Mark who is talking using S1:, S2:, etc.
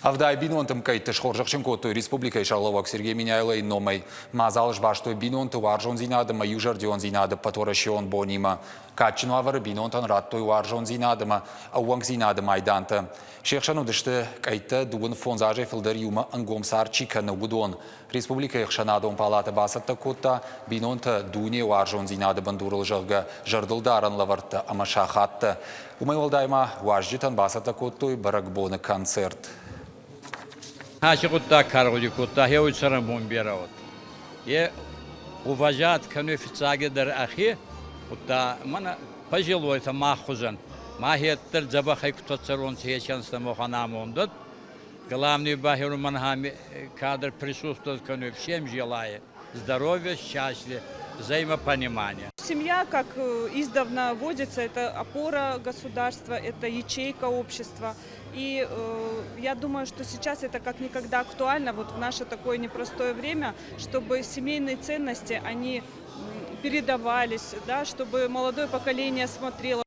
S1: Ӕвдай бинонты мкъӕйтты схорзӕхджын кодтой республикӕйы сӕргълӕууӕг Сергей Меняйлойы номӕй. Мадзал сбастой бинонты уарзондзинад ӕмӕ иузӕрдиондзинады ӕппӕтуӕрӕсеон бонимӕ. Кадджын уавӕры бинонтӕн радтой уарзондзинад ӕмӕ ӕууӕнкдзинады майдантӕ. Се хсӕн уыдысты къӕйттӕ 25 азӕй фылдӕр иумӕ ӕнгом цард чи кӕны, уыдон. Республикӕйы ӕхсӕнадон палатӕ бацӕттӕ кодта бинонтӕ дуне уарзондзинады бындурыл, зӕгъгӕ, зӕрдылдарӕн лӕвӕрттӕ ӕмӕ сахаттӕ. Уымӕй уӕлдай ма уазджытӕн бацӕттӕ кодтой бӕрӕгбоны концерт.
S2: Аци гъуддаг ка ргъуди кодта, хеуй цӕрӕнбон берӕ уод. Е уважать кӕнуй фиццагидӕр ӕхе, удта мӕнӕ пожилойтӕ мах хузӕн. Мӕхе дӕр дзӕбӕхӕй ку фӕццӕронцӕ, ечи мохӕн амондӕд. Главный бахеру манхами кадр присутствовать кӕнуй, всем желаю здоровья, счастья, взаимопонимания.
S3: Семья, как издавна водится, это опора государства, это ячейка общества. И я думаю, что сейчас это как никогда актуально вот в наше такое непростое время, чтобы семейные ценности, они передавались, да, чтобы молодое поколение смотрело.